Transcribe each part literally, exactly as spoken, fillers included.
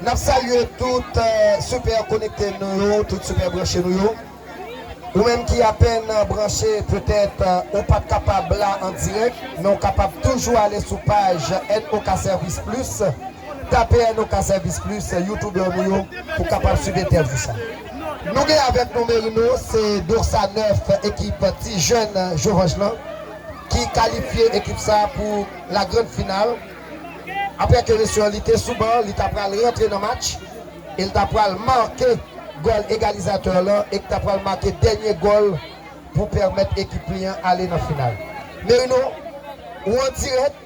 N ap salye tout, euh, sipè konekte nou yo, tout sipè branche nou yo. Ou menm ki apèn branche, petèt, euh, ou pa t kapab la an dirèk, men ou kapab toujou ale sou paj N O K Service Plus, tape N O K Service Plus, youtubè nou yo, pou kapab swiv entèvyou sa. Nou gen avèk nou Merino, se Dorsa nèf, ekip ti jèn Jovanj lan, ki kalifye ekip sa pou la grande finale. Apre ke mesye an li te sou ban, li ta pral rantre nan match, e li ta pral make gòl egalizatè lan, e ki ta pral make dènye gòl pou pèmèt ekip li an ale nan final. Merino, ou an dirèk,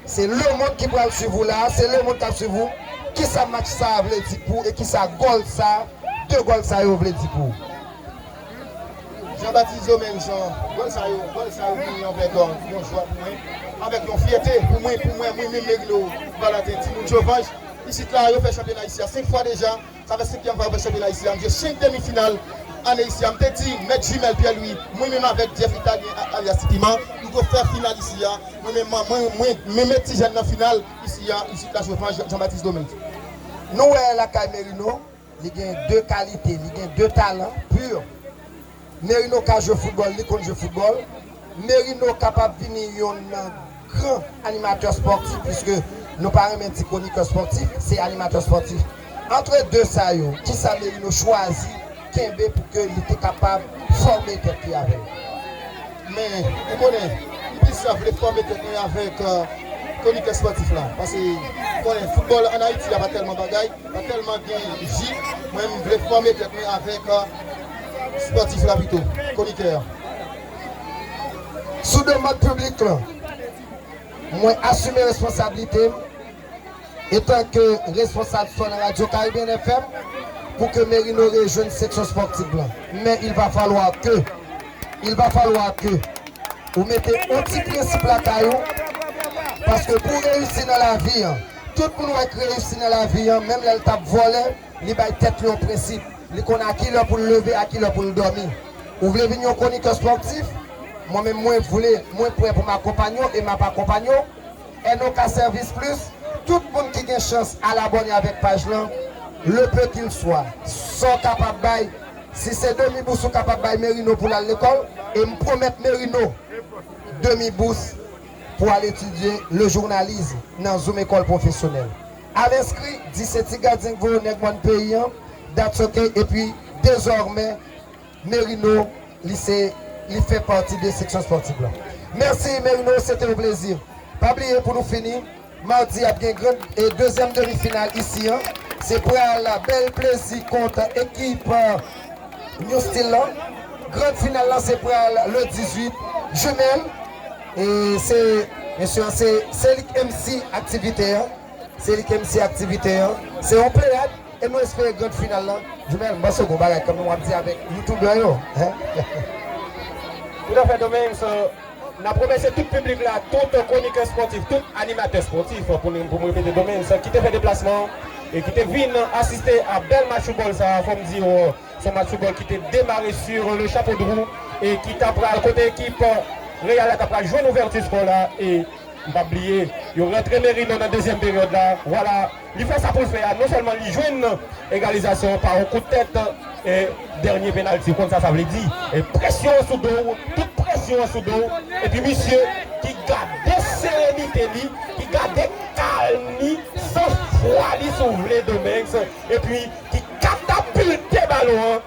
se lemonn ki pral swiv ou la, se lemonn k ap swiv ou. Kisa match sa a vle di pou ou, e kisa gòl sa, de gòl sa yo vle di pou ou? Jean Baptiste Domingues, gòl sa yo, gòl sa yo vini avèk, euh, yon jwa pou mwen, avèk yon fyète pou mwen, pou mwen, mwen menm Merino Valentin, timoun Jovanj. Isit la, yo fè chanpyona isi a senk fwa deja. Sa fè senkyèm fwa yo fè chanpyona isi a. M jwe senk demi final ane isi a. M te di Mèt Jimèl Pierre Louis, mwen menm avèk Jeff Italien a-, alyas Ti Piman, nou dwe fè final isi a. Mwen menm, mwen, mwen, mwen met ti jèn nan final isi a, isit la, Jovanj, Jean Baptiste Domingues. Nou wè lakay Merino, li gen de kalite, li gen de talan pur. Merino ka jwe foutbòl, li konn jwe foutbòl. Merino kapab vini yon gran animatè spòtif, piske nou pa renmen di kronikè spòtif, se animatè spòtif. Antre de sa yo, kisa Merino chwazi kenbe pou ke li te kapab fòme tèt li avè l? Men, ou konnen, m plis vle fòme tèt mwen avèk, euh, kronikè spòtif la. Paske, ou konnen, foutbòl ann Ayiti a pa tèlman bagay, pa tèlman gen ji. Mwen, m vle fòme tèt mwen avèk, euh, spòtif la pito, kronikè a. Sou demann piblik lan, mwen asime responsablite m, etanke responsab Sona Radio Caribbean F M, pou ke Merino rejwenn seksyon spòtiv lan. Men il va falloir que, il va falloir que ou mete yon ti prensip lakay ou, paske pou w reyisi nan lavi an, tout moun wè k reyisi nan lavi an, menm lè l t ap vòlè, li bay tèt li yon prensip. Li konn a ki lè pou l leve, a ki lè pou l dòmi. Ou vle vin yon kronikè spòtif? Mwen menm, mwen vle, mwen prè pou m akonpanye w e m ap akonpanye w. N O K Service Plus, tout moun ki gen chans al abòne avèk paj lan, le peu qu'il soit, sa w kapab bay, si se demi bous ou kapab bay Merino pou l al lekòl, e m pwomèt Merino demi bous pou al etidye le journalisme nan Zoom École Professionnelle. Al enskri, di se ti gadyen k voye w nèg mòn peyi an, that's ok, epi dezòmè, Merino, li se, li fè pati de seksyon spòtif la. Mèsi, Merino, se te yon plezi. Pa bliye, pou nou fini, madi ap gen gran, e, dezyèm demi final isi an. Se pral bèl plezi kont ekip, e, New Steel la. Gran final la, se pral le dizuit. Jimèl, e, se, mesye, se, se li k M C aktivite an. Se li k M C aktivite an. Se yon pleyad. E nou espere gran final lan. Jimèl, m panse w gon bagay kanmenm w ap di avèk youtubè yo, en? Toutafè, Domengs, n ap remèsye tout piblik la, tout kronikè spòtif, tout animatè spòtif, pou n, pou m repete, Domengs, ki te fè deplasman e ki te vin asiste a bèl match foutbòl sa a. Fò m di w, se yon match foutbòl ki te demare sur le chapeau de roue e ki ta pral kote ekip Real la ta pral jwenn ouvèti skò la e M p ap bliye, yo rantre Merino nan dezyèm peryòd la. Vwala, li fè sa pou l fè a. Non sèlman li jwenn egalizasyon an pa yon kout tèt, e, dènye penalti. Ou konn sa sa vle di. E presyon an sou do w, tout presyon an sou do w. Epi misye ki gade serenite li, ki gade kalm li, san fwa li si w vle, Domengs. Epi ki katapilte balon an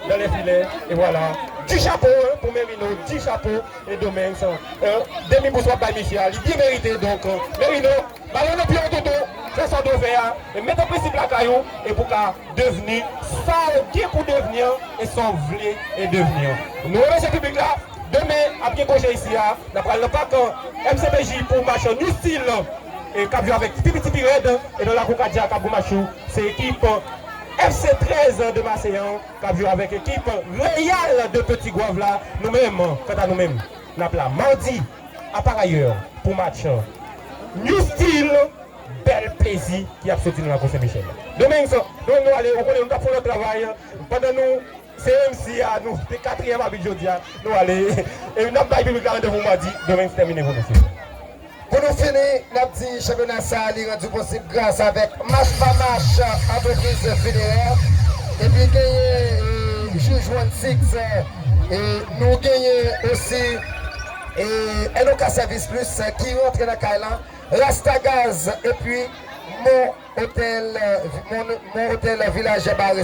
nan lè filè. E vwala. Du chapeau, hein, pou Merino, du chapeau. E Domengs, euh, demi bous w ap bay misye a, li byen merite. Donk, euh, Merino, balon nan pye w, tonton, fè sa w dwe fè a, e mete prensip lakay ou, e pou w ka devni sa w gen pou devni an, e sa w vle e devni an. Nou remèsye piblik la. Demen, ap gen konje isi a. N ap pral nan pak, euh, M C P J pou match New Steel, e k ap jwe avèk Pi Piti Pi Rèd, e nan lakou Kadia k ap gwo match yo. Se ekip, euh, F C trèz de Marseille an k ap jwe avèk ekip Real de Petit Goâve la. Nou menm, kanta nou menm, n ap la madi, a parayè, pou match New Steel, bèl plezi ki ap soti nan lakou Sen Michèl. Domengs, nou, nou ale, ou konnen nou t ap fè lòt travay. Pandan nou, se M C a, nou, se katriyèm abit jodi a, nou ale. E n ap bay piblik la randevou madi, Domengs tèmine pou nou, silvouplè. Pou nou fini, n ap di chanpyona sa a li randi posib gras avèk Mach pa Mach, antrepriz finerè, epi genyen Juj One Six, nou genyen osi Enoka Service Plus ki rantre nan kay lan, Rasta Gaz, epi Mon Hotel, Mon Hotel Vilaj Bare.